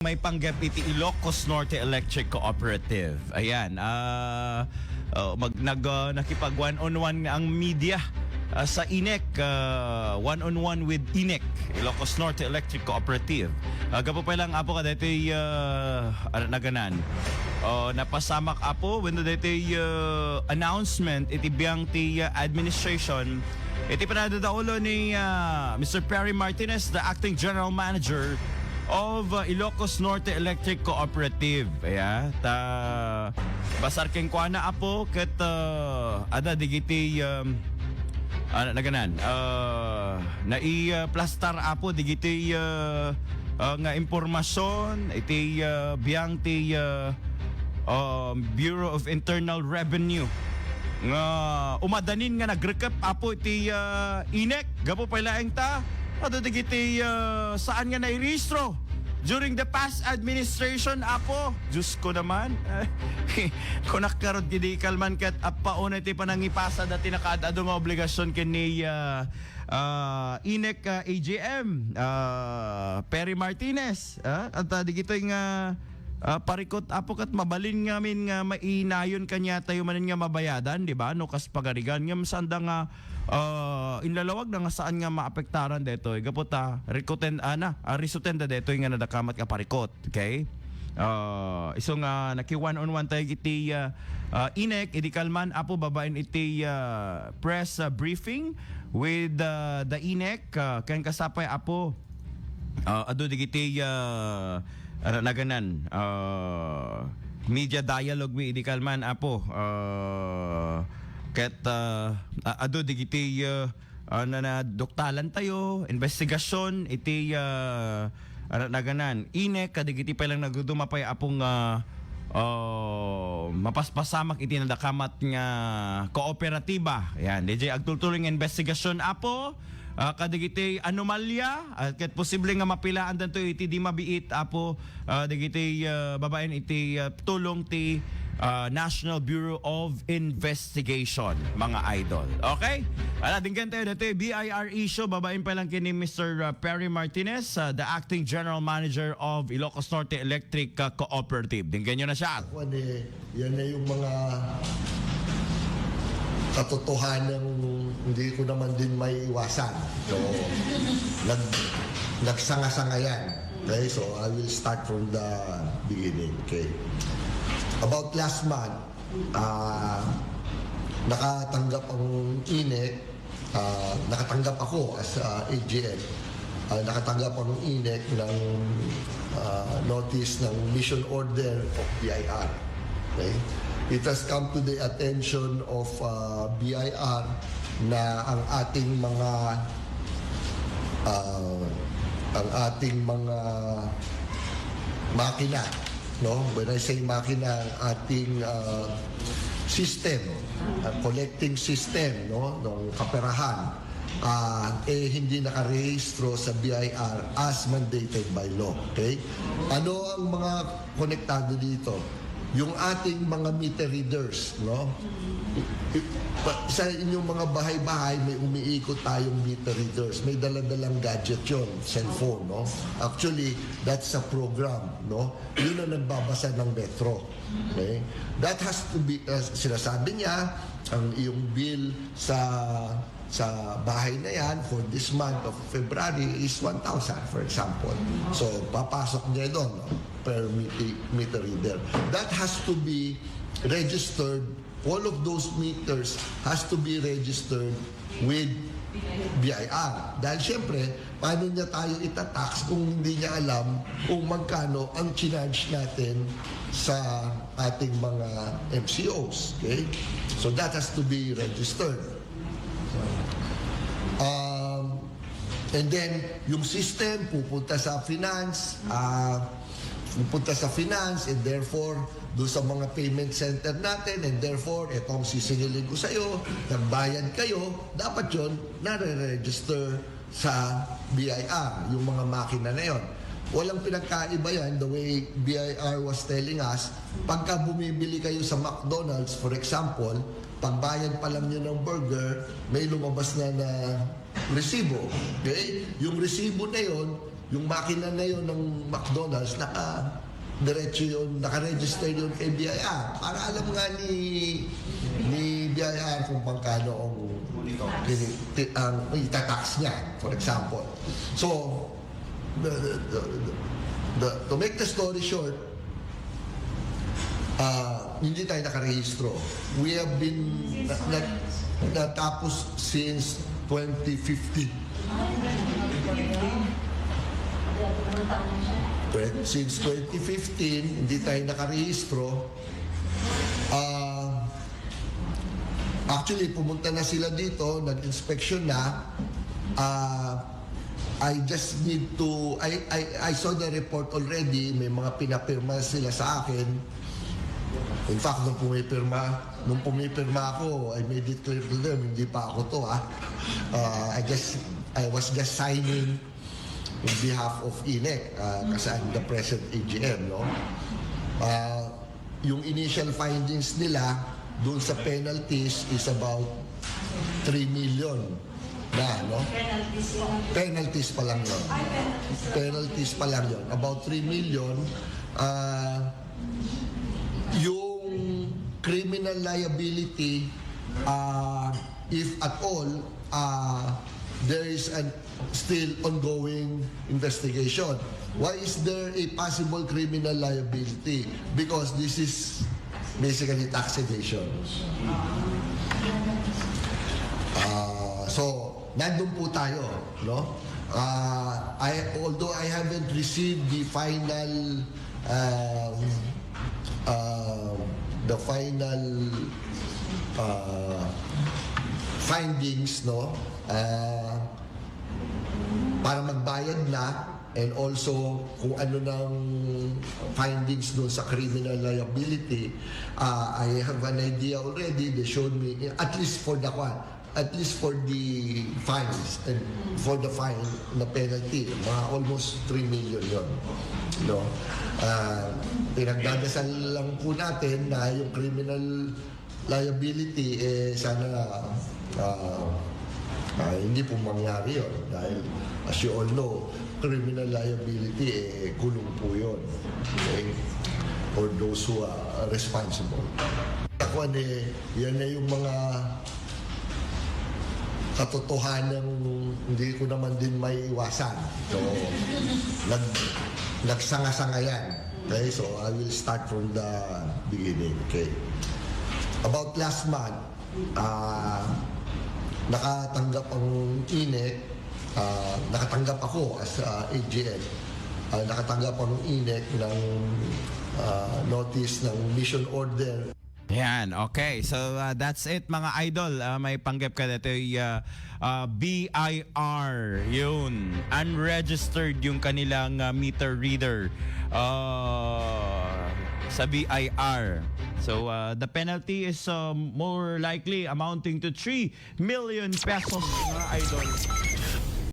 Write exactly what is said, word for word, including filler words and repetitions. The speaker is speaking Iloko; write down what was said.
maipanggep iti Ilocos Norte Electric Cooperative. Ayan, ah, oh, mag-, nag-, ah, nakipag one-on-one ang media, ah, sa INEC, ah, one-on-one with INEC, Ilocos Norte Electric Cooperative. Ah, gapu pay lang, Apo, kadaytoy, ah, ano, naganan. Oh, napasamak, Apo, wenno daytoy, ah, announcement iti biang ti, ah, administration iti panagdadaolo ni, ah, Mister Perry Martinez, the acting general manager of, ah, Ilocos Norte Electric Cooperative. Aya, ta basar kenkuana, Apo, ket, ah, ada digiti, um, ano, naganan, ah, nai-, ah, plastar, Apo, digiti, ah, ah, nga impormasyon iti, ah, biang ti, ah, um, Bureau of Internal Revenue nga umadanin nga nagrekep, Apo, iti, ah, INEC. Gapu pay laeng ta, adu dagiti, ah, saan nga nairehistro during the past administration, Apo. Diyos ko naman. Kunak ngarud, idi kalman ket appauna iti panangipasa dati nakaad-adu nga obligasyon ken ni, ah, ah, INEC, ah, A G M, ah, Perry Martinez, ah, at, ah, digitoy nga, ah, parikot, Apo, ket mabalin ngamin nga mainayon kaniatayo manen nga mabayadan, di ba? No, kas pagarigan, ngem sanda nga, ah, inlalawag na nga saan nga maapektaran detoy. Gapu ta, rikuten, ana, ah, risuten da detoy nga nadakamat nga parikot. Okay? Ah, isu nga naki one-on-one tayo iti, ah, ah, INEC, idi kalman, Apo, babaen iti, ah, press, ah, briefing with, ah, the INEC, ah, ken kasapay, Apo, ah, adu digiti, ah, ano, naganan, ah, media dialogue mi idi kalman, Apo, ah, ket, ah, a-, adu digiti, ah, ah, na, naduktalan tayo, investigasyon iti, ah, ano, naganan, INEC, kadigiti pay lang nagduduma pay, Apo, nga, ah, mapaspasamak iti nadakamat nga kooperatiba. Yan, D J, agtultuloy nga investigasyon, Apo, ah, kadigiti anomalya, ah, ket posible nga mapilaan danto iti di mabiit, Apo, ah, dagiti, ah, babaen iti, ah, tulong ti, ah, National Bureau of Investigation, mga idol. Okay? Ala, dinggan tayo dati, B I R issue, babaen pa lang kini Mister, ah, Perry Martinez, ah, the acting general manager of Ilocos Norte Electric, ah, Cooperative. Dinggan nyo na siya. Kuwan eh, yan na yung mga katotohanan hindi ko naman din maiiwasan. So, nag-, nagsanga-sanga yan. Okay, so I will start from the beginning. Okay. About last month, ah, nakatanggap ang INEC, ah, nakatanggap ako as, ah, A G M. Ah, nakatanggap ang INEC ng, ah, notice ng mission order of B I R. Okay? It has come to the attention of, ah, B I R na ang ating mga, ah, ang ating mga makina, no? When I say makina, ang ating, ah, system, ah, collecting system, no, ng kaperahan, ah, eh, hindi nakarehistro sa B I R as mandated by law. Okay? Ano ang mga konektado dito? Yung ating mga meter readers, no? I-, i-, pa-, sa inyong mga bahay-bahay, may umiikot tayong meter readers. May daladalang gadget yon, cellphone, no? Actually, that's a program, no? Yun ang nagbabasa ng metro. Okay? That has to be, uh, sinasabi niya, ang iyong bill sa, sa bahay na yan for this month of February is one thousand, for example. So, papasok niya doon, no? Per miti-, meter reader. That has to be registered. All of those meters has to be registered with B I R. Dahil siyempre, paano niya tayo itatax kung hindi niya alam kung magkano ang charge natin sa ating mga M C Os? Okay? So that has to be registered. Um, and then, yung system pupunta sa finance, ah, pupunta sa finance, and therefore, doon sa mga payment center natin, and therefore, itong sisingilin ko sa'yo, nagbayad kayo, dapat yon nare-register sa B I R, yung mga makina na yon. Walang pinagkaiba yan, the way B I R was telling us, pagka bumibili kayo sa McDonald's, for example, pagbayad pa lang yun ng burger, may lumabas na na resibo. Okay? Yung resibo na yon, Yung makina na yun ng McDonald's, naka, diretso yun, naka-register yun kay B I R. Para alam nga ni, ni B I R kung pangkano ang, ti- ang itatax niya, for example. So, the, the, the, the, to make the story short, ah, hindi tayo nakarehistro. We have been na, na, natapos since twenty fifteen. Twen- Since twenty fifteen, hindi tayo nakarehistro. Ah, actually, pumunta na sila dito, nag-inspection na. Ah, I just need to, I, I, I saw the report already, may mga pinapirma sila sa akin. In fact, nung pumipirma, nung pumipirma ako, I made it clear to them, hindi pa ako to, ah. Ah, I just, I was just signing in behalf of INEC, ah, kasi I'm the present A G M, no? Ah, yung initial findings nila doon sa penalties is about three million na, no? Penalties pa lang yun. Penalties pa lang yun. About three million, ah, yung criminal liability, ah, if at all, ah, there is an still ongoing investigation. Why is there a possible criminal liability? Because this is basically tax evasion. Ah, so, nandun po tayo, no? Ah, I, although I haven't received the final, um, um, the final, ah, findings, no? Ah, para magbayad na, and also kung ano nang findings doon sa criminal liability, ah, I have an idea already. They showed me, at least for the kwan, at least for the fines and for the fine na penalty, mga almost three million yon, no? Ah, pinagdadasal lang po natin na yung criminal liability, eh, sana, ah, ah, hindi po mangyari yon dahil, as you all know, criminal liability, eh, kulong po yon. Okay? For those who are responsible. Ako, eh, yan na yung mga katotohanan, hindi ko naman din maiiwasan. So, nag-, nagsanga-sanga yan. Okay, so I will start from the beginning. Okay. About last month, ah, nakatanggap ang INEC, ah, nakatanggap ako as, ah, A G L. Ah, nakatanggap ang INEC ng, ah, notice ng mission order. Yan, okay. So, uh, that's it, mga idol. Uh, may panggap ka dito, uh, uh, B I R, yun. Unregistered yung kanilang, uh, meter reader, uh, sa B I R. So, uh, the penalty is, uh, more likely amounting to three million pesos, mga idol.